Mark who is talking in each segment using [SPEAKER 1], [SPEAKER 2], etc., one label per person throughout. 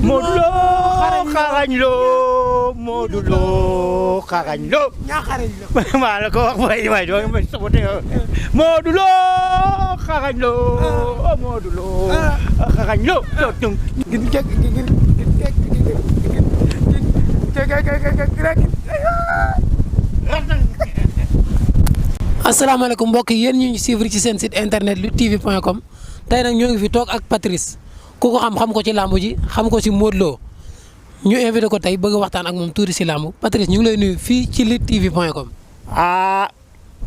[SPEAKER 1] Modou Lo Xaragne Lô Modou Lo Xaragne Lô maa la ko wax waay doo nga ma saboté Modou Lo Xaragne Lô Modou Lo Xaragne Lô
[SPEAKER 2] asalaamaaleykum mbokk yi yéen ñu ngi suivre ci seen site internet luttetv.com tey nag ñoo ngi fi toog ak Patrice ku ko xam ko ci làmb ji xam ko ci Modou Lo ñu invité ko tey bëgg a waxtaan ak moom tuuti si làmb Patrice ñu ngi lay nuyu fii ci luttetv.com.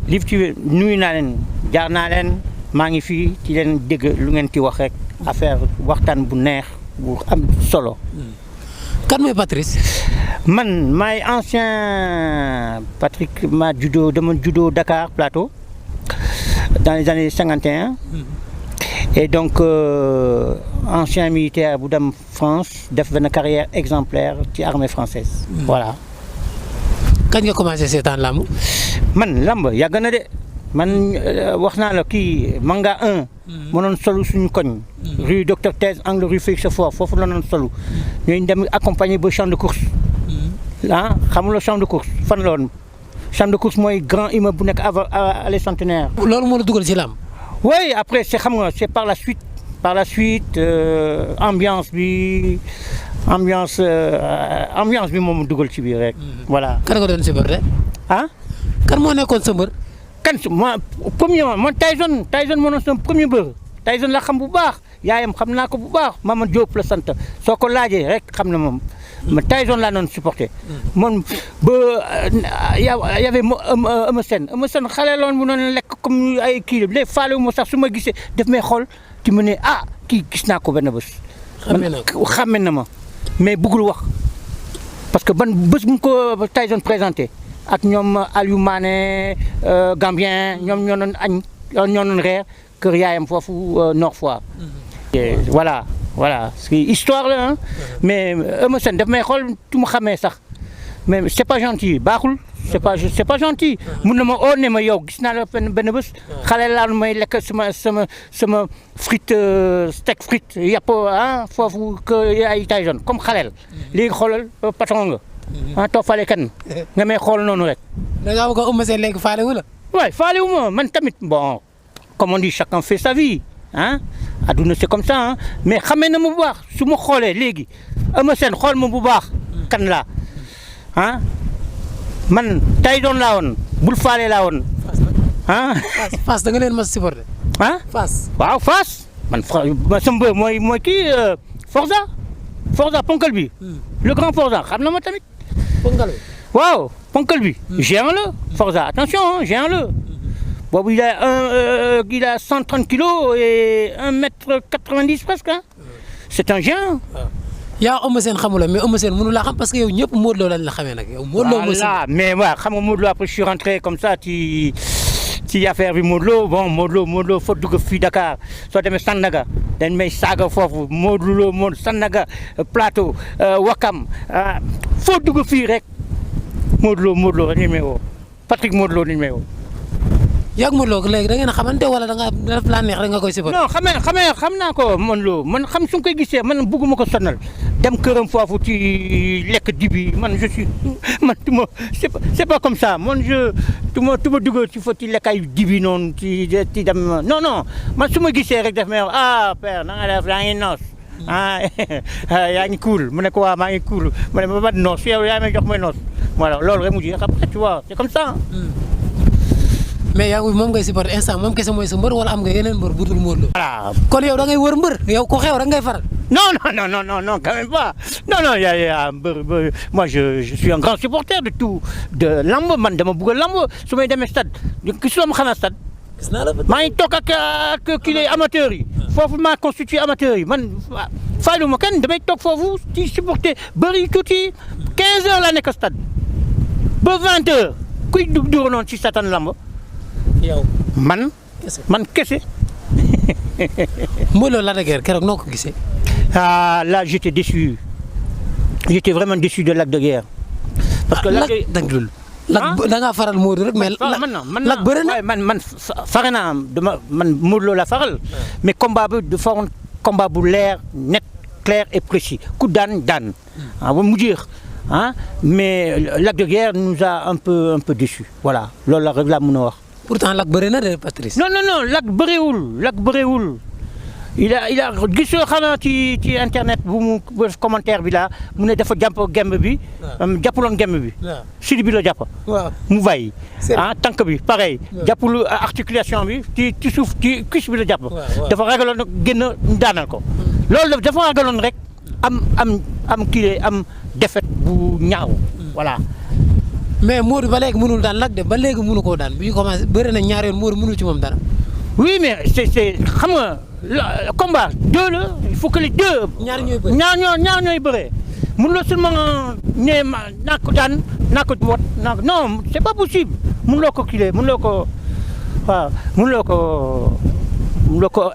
[SPEAKER 1] Lutte TV nuyu naa leen jaar naa leen maa ngi fii ci leen dégg lu ngeen ci wax rek affaire waxtaan bu neex bu am solo.
[SPEAKER 2] kan mooy Patrice.
[SPEAKER 1] man maay ancien Patrick dama juddoo Dakar Plateau dans les années 51 et donc ancien militaire bu dem France def benn carrière exemplaire ci armée française. Voilà.
[SPEAKER 2] kañ nga commencé seetaan lamb.
[SPEAKER 1] man lamb yàgg na de man wax naa la kii manga 1. mënoon solu suñu koñ. rue Docteur Thèse angle rue Félix Faure foofu la doon solu ñooñu dem accompagné ba champ de course. xamuloo champ de course fan la woon champ de course mooy grand immeuble bu nekk allée Centenaire.
[SPEAKER 2] loolu moo la dugal ci lamb.
[SPEAKER 1] oui après c'est xam nga c'est par la suite ambiance bi moom dugal ci biir rek. voilà.
[SPEAKER 2] kan nga doon supporter. kan moo nekkoon sa mbër.
[SPEAKER 1] premièrement man Tyson moo doon sama premier mbër Tyson la xam bu baax yaayam xam naa ko bu baax Mama Diop la sant soo ko laajee rek xam na moom. ma Tyson laa doon supporter man ba y avait Eumeu Sène xale loon mu doon lekk comme ay kii léegi faale wu ma sax su ma gisee daf may xool ci mu ne kii gis naa ko benn bés. xàmme na ma mais bëggul wax parce que ban bés bu ko Tyson présenté ak ñoom Aliou Mané Gambien ñoom ñoo doon añ ñoo doon reer kër yaayam foofu Nord Foire. Voilà c'est histoire la mais Eumeu Sène daf may xool tu mu xamee sax mais c'est pas gentil baaxul c'est pas gentil mun na ma ne ma yow gis naa la benn bés xale laa may lekk sama frite steak frite yàpp foofu que ay Tyson comme xaleel léegi xoolal patron nga toog fale kan nga may xool noonu rek.
[SPEAKER 2] da ngaa bëgg a Eumeu Sène léegi faale wu la.
[SPEAKER 1] waaw faale wu ma man tamit bon comme on dit chacun fait sa vie adduna c'est comme ça mais xamee na ma bu baax su ma xoolee léegi Eumeu Sène xool ma bu baax kan laa man Tyson laa woon bul faale laa woon.
[SPEAKER 2] Fass da nga leen mas supporter. Fass
[SPEAKER 1] waaw Fass man sama mbër mooy kii Forza ponkal bi. le grand Forza xam na ma tamit.
[SPEAKER 2] ponkal bi
[SPEAKER 1] waaw ponkal bi. géant la Forza attention géant la. boobu il a 130 kilos et 1m90 presque c'est un géant.
[SPEAKER 2] yaa Eumeu Sène xamula mais Eumeu Sène mënu laa xam parce que yow ñëpp Modou Lo lañ la xamee nag yow. Modou Lo
[SPEAKER 1] voilà mais waaw xam nga Modou Lo après je suis rentré comme ça ci affaire bi Modou Lo foo dugg fii Dakar soo demee Sandaga dañ may saaga foofu Modou Lo Sandaga Plateau Wakam foo dugg fii rek Modou Lo dañ may woo Patrick Modou Lo dañ may woo.
[SPEAKER 2] yàgg Modou Lo léegi da ngeen a xamante wala da nga def laa neex rek nga koy supporter.
[SPEAKER 1] non xam naa ko Modou Lo man xam su ma koy gisee man bëgguma ko sonal dem këram foofu ci lekk dibi man c'est pas comme ça man tu ma dugg ci fa ci lekk ay dibi noonu ci dem non man su ma gisee rek def may wax père na nga def yaa ngi noos yaa ngi cool mu ne ko waa maa ngi cool ma ne ma ba noos yow yaa may jox may noos voilà loolu rek mu jeex après tu vois c'est comme ça.
[SPEAKER 2] mais yaa ngi moom ngay supporter instant moom kese mooy sa mbër wala am nga yeneen mbër bu dul Modou Lo.
[SPEAKER 1] voilà
[SPEAKER 2] kon yow da ngay wër mbër yow ku xew rek ngay faral.
[SPEAKER 1] non quand même pas non y a mbër moi je suis un grand supporter de lamb man dama bëgg lamb su may demee stade gis nga ma xanaa stade.
[SPEAKER 2] gis naa la
[SPEAKER 1] maa ngi toog ak kii lay amateurs yi. foofu maa constitué amateurs yi man faalu ma kenn damay toog foofu ci supporter bëri tuuti 15 heures la nekk stade ba 20 heures kuy dugg noonu ci satan lamb.
[SPEAKER 2] yow
[SPEAKER 1] man kese.
[SPEAKER 2] Modou Lo Lac de Guiers keroog noo ko gisee.
[SPEAKER 1] Là j'étais déçu j'étais vraiment déçu de Lac de Guiers. parce que
[SPEAKER 2] Lac da ngaa faral Modou rek mais. Lac bëri na
[SPEAKER 1] man fare naa man Modou Lo la faral. mais combat bi dafa waroon combat bu leer net clair et précis ku daan daan ah ba mu jeex ah mais Lac de Guiers nous a un peu déçus voilà loolu la rek laa mën a wax.
[SPEAKER 2] pourtant Lac bëri na de Patrice.
[SPEAKER 1] non Lac bëriwul il a gisoo xanaa ci internet bu mu commentaire bi la mu ne dafa jàpp gemb bi. jàppuloon gemb bi. waaw sidi bi la jàpp. waaw mu bàyyi. ah tànk bi pareil. jàppul articulation bi ci suuf ci cuisse bi la jàpp. dafa ragaloon génn daanal ko. loolu dafa ragaloon rek am kii am défaite bu ñaaw voilà.
[SPEAKER 2] mais Modou ba léegi mënul daan Lac de ba léegi mënu koo daan bu ñu commencé bëri na ñaari yoon Modou mënul ci moom dara.
[SPEAKER 1] oui mais c'est xam nga combat deux la il faut que les deux.
[SPEAKER 2] ñaar ñooy
[SPEAKER 1] bëree. mënuloo seulement ne naa ko daan naa ko wot non c'est pas possible mënuloo ko kii mënuloo ko waaw mënuloo ko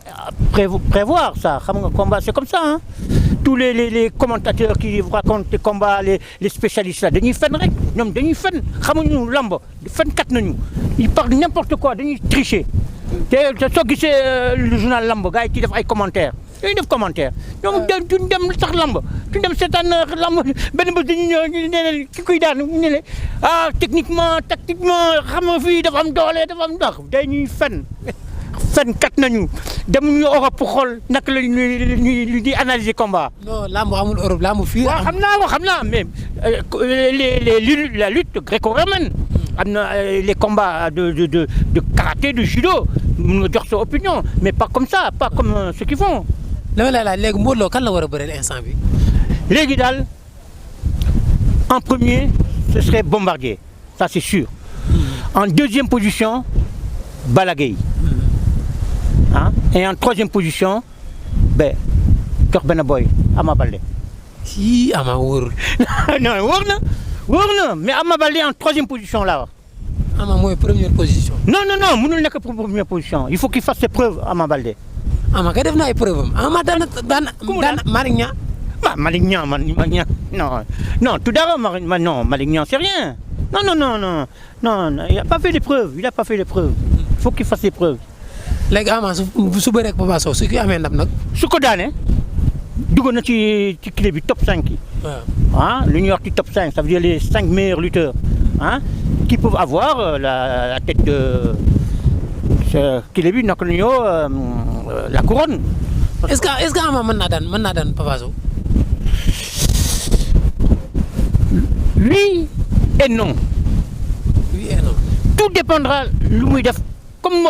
[SPEAKER 1] prévoir ça xam nga combat c'est comme ça hein. Tous les commentateurs qui racontent les combats les spécialistes là dañuy fen rek ñoom dañuy fen xamuñu lamb fenkat nañu ils parlent n'importe quoi dañuy tricher te soo gisee le journal lamb gars yi ci def ay commentaires dañuy def commentaire ñoom duñ dem sax lamb duñ dem seetaan lamb benn bés dañuy ñëw ñu ne leen ki koy daan ñu ne ah techniquement tactiquement xam nga fii dafa am doole dafa am ndax dañuy fenkat nañu demuñu Europe pour xool naka la ñuy di analyser combat.
[SPEAKER 2] non lamb amul Europe lamb fii.
[SPEAKER 1] waaw xam naa mais la lutte gréco-romaine am na les combats de karaté de judo mun nga jox sa opinion mais pas comme ça pas comme ce qu'ils font.
[SPEAKER 2] dama lay laaj léegi Modou Lo kan la war a bëreel instant bi.
[SPEAKER 1] léegi daal en premier ce serait Bombardier ça c'est sûr. En deuxième position Balla Gaye. Ah, et en troisième position jox benn boy Ama Baldé.
[SPEAKER 2] si Ama wóorul.
[SPEAKER 1] non wóor na mais Ama Baldé en troisième position là.
[SPEAKER 2] Ama mooy première position.
[SPEAKER 1] non mënul nekk pour première position il faut qu'il fasse ses preuves Ama Baldé.
[SPEAKER 2] Ama kay def na ay preuves am Ama daan Malick Niang.
[SPEAKER 1] Malick Niang non tout d'abord non Malick Niang c'est rien non il a pas fait les preuves il faut qu'il fasse ses preuves.
[SPEAKER 2] léegi Ama su bëree ak Papa Sow su ki amee ndam nag.
[SPEAKER 1] su ko daanee dugg na ci clé bi top 5 yi. waaw lu ñuy wax ci top 5 ça veut dire les 5 meilleurs lutteurs qui peuvent avoir la tête de clé bi naka la ñu la couronne.
[SPEAKER 2] est-ce que Ama mën naa daan Papa Sow.
[SPEAKER 1] oui et non. tout dépendra lu muy def. comme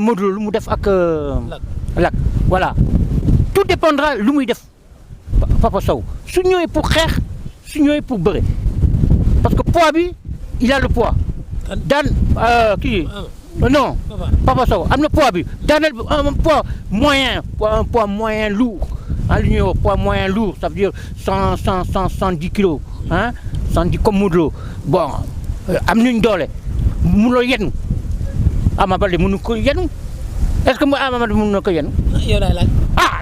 [SPEAKER 1] Modou Lo lu mu def ak Lac voilà tout dépendra lu muy def Papa Sow su ñëwee pour xeex su ñëwee pour bëre parce que poids bi il a le poids daan kii non Papa Sow am na poids bi daaneel un poids moyen lourd lu ñuy wax poids moyen lourd ça veut dire 110 kilos 110 comme Modou Lo bon am nañ doole mënuloo yenn Ama Baldé mënu ko yenu est-ce que Ama Baldé mënu na ko yenu.
[SPEAKER 2] yow laay laaj.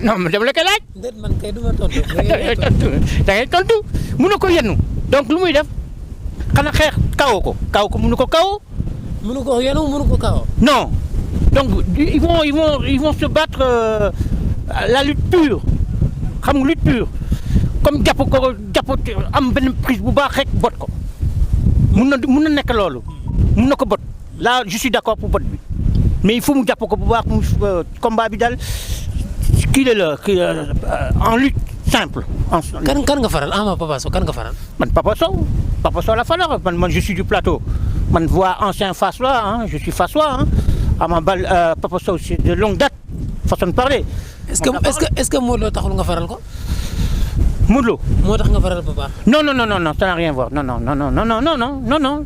[SPEAKER 1] non mais dama la koy laaj.
[SPEAKER 2] déet man kay du ma tontu.
[SPEAKER 1] da ngay tontu mënu ko yenu donc lu muy def xanaa xeex kaw ko mënu ko kaw.
[SPEAKER 2] mënu ko yenu mënu ko kaw.
[SPEAKER 1] non donc ils vont se battre la lutte pure xam nga lutte pure comme jàpp am benn prise bu baax rek bot ko mun na nekk loolu mun na ko bot. Là je suis d'accord pour bot bi mais il faut mu jàpp ko bu baax mu combat bi daal kii la en lutte simple.
[SPEAKER 2] kan nga faral Ama Papa Sow kan nga faral.
[SPEAKER 1] man Papa Sow la faral man je suis du plateau man voix ancien Fassois je suis Fassois Ama Baldé Papa Sow c'est de longue date façon de parler.
[SPEAKER 2] est-ce que Modou Lo taxul nga faral ko.
[SPEAKER 1] Modou Lo
[SPEAKER 2] moo tax nga faral Papa.
[SPEAKER 1] non ça n'a rien à voir non.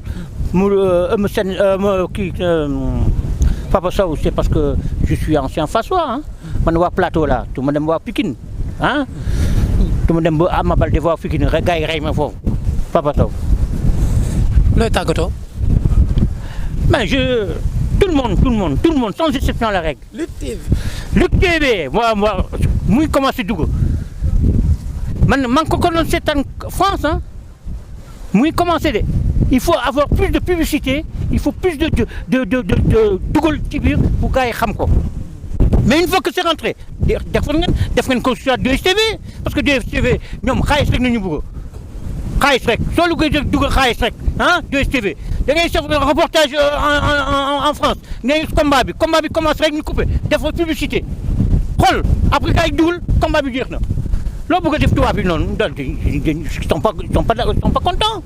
[SPEAKER 1] Eumeu Sène Papa Sow c'est parce que je suis ancien Fassois man waa plateau là tu ma dem waa Pikine tu ma dem ba Ama Baldé waa Pikine rek gars yi rey ma foofu Papa Sow.
[SPEAKER 2] looy tàggatoo.
[SPEAKER 1] mais tout le monde sans exception la règle. Lutte TV moi muy commencé dugg man ko doon seetaan France muy commencé de. Il faut avoir plus de publicité il faut plus de dugal ci biir pour gars yi xam ko mais une fois que c'est rentré def ngeen ko sur 2STV parce que 2STV ñoom xaalis rek nañu bëgg xaalis rek soo lu koy dugal xaalis rek ah 2STV da ngay def reportage en France ngay combat bi commence rek ñu coupé def publicité xool après gars yi dugal combat bi jeex na loo bëgg a def tubaab bi noonu daal ils sont pas contents.